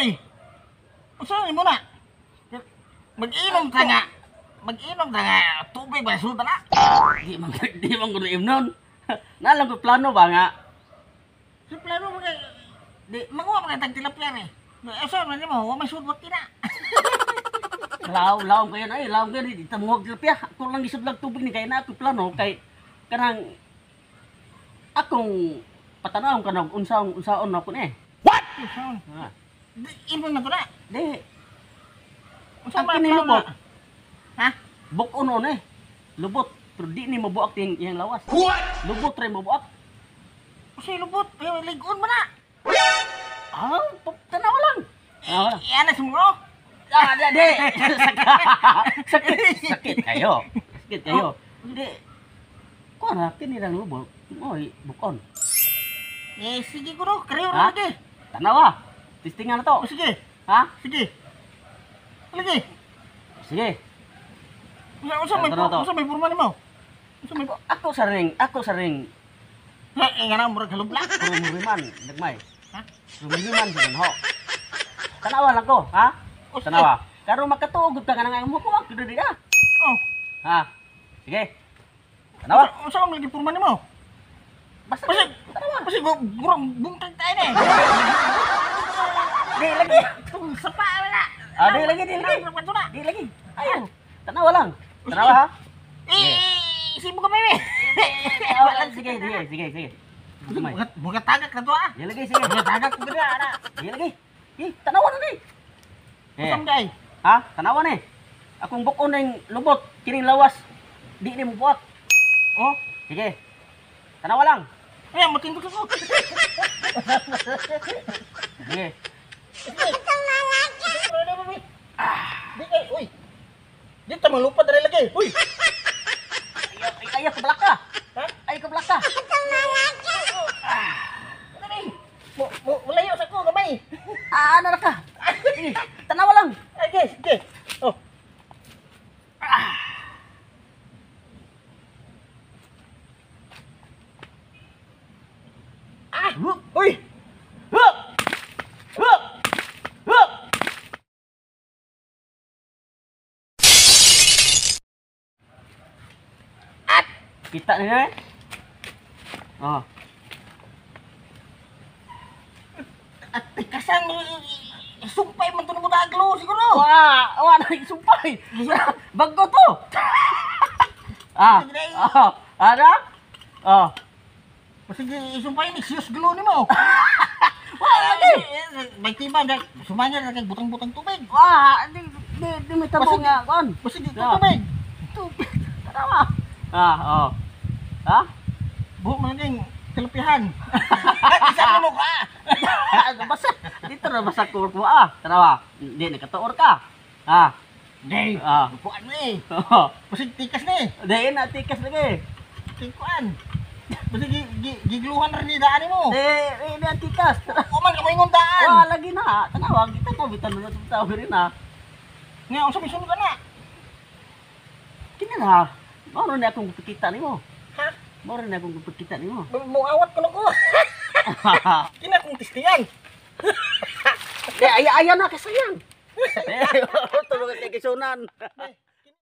Uy. Unsa ni mo na? Mag-inom ta nga. Mag-inom ta nga tubig ba sulod na. Di man ko imnon. Naalam ko plano ba nga? Sa plano mo kay di manguha man tag tilapia ni. Unsa man nimo? Wa may sulod kina. Laom, laom kayo na eh, laom kayo. Di tamuhag tilapia. Ako lang gisudlag tubig ni kay na ako plano kay kanang akong patanawon kanang unsaon unsaon ako ni. What? Unsaon? Ha. Di imon na to na. Di. Unsa Ang man kini plano lubot. na? Ha? Buk-on on eh. Lubot. Pero di ni mabuak ting iyang lawas. What? Lubot ray mabuak. Unsay lubot? Pero lig-on man na. Ah, tanaw lang. Ah, Iana sa mo. ah, di, di. Sakit, sakit kayo. Sakit kayo. Di. Kuan ra kini lang lubot. Moy bukon. Eh sige guro, kariyo Ha? ra lagi. Tanawa. Testingan na to. O sige, Ha? sige. Lagi. Sige. Unsa may Tanaw to. unsa may purma nimo? Unsa may Ako sa ring. Eh nga na murag halubla. Rumuriman, nagmay. Ha? Rumuriman sa ho. Tanawa lang ko, ha? O, sige. Tanawa. Karon makatuog ka nga nang mo kuwag diri ah. Oh. Ha? Sige. Tanawa. Unsa man lagi purma nimo? Basta Basta tanawa. Basta gurang bungtag tayo ni. Di lagi. Sapa wala. Ah, di lagi, di lagi. Di lagi. Ayan. Tanawa lang. Tanawa ha. Eh, isibo ka may. Sige, sige, sige, sige. Gamay. Buka tagak na to ah. Di lagi, sige. Buka tagak ko gud ana. Di lagi. Eh, tanawa na ni. Eh. Usam day. Ha? Tanawa ni. Akong bukon ning lubot kining lawas. Di ni mo buak. Oh, Sige. Tanawa lang. ay matindog ko. Sige. Di kay, uy. Di ta malupad diri lagi. Uy. Ayaw, ayaw ka blaka. Ha? Ayaw ka blaka. Dali. Mo mo layo sa ko gamay. Ah, ano na ka? Sige, tanawa lang. Ay, sige, sige. Oh. Ah! Uy! Hup! Hup! Hup! At! Kita niya eh. Oh. At kasang sumpay man to ng butaglo siguro. Wah, wah na sumpay. Bago to. Ah. Oh, ada? Oh. Sige, isumpay ni siyos glo nimo. Wah, lagi. May tiba dai. Sumanya na kay butang-butang tubig. Wah, di di di may tabo nga kon. Basig ito Ah. tubig. Tubig. Tanawa. Ah, oh. Ha? Buhok man ning tilapihan. Isa mo ka. Basa. Dito na basa ko ko ah. Tanawa. Di nakatuor ka. Ah. Di. Ah. Upuan ni. Oh. Basig tikas ni. Di na tikas lagi. Tikuan. Basig gigluhan ra ni daan nimo. Di di na tikas. O man ka moingon daan. Wah, lagi na. Tanawa, kita ko bitan na sa tao rin na. Nga unsa may sunod ana? Kini na. Mao na akong pagkita nimo. Ha? Mao na akong pagkita nimo. Muawat ko na ko. Kina kong tistiyan. Di ay ay na kasayang. Eh, tulungan kay kisunan.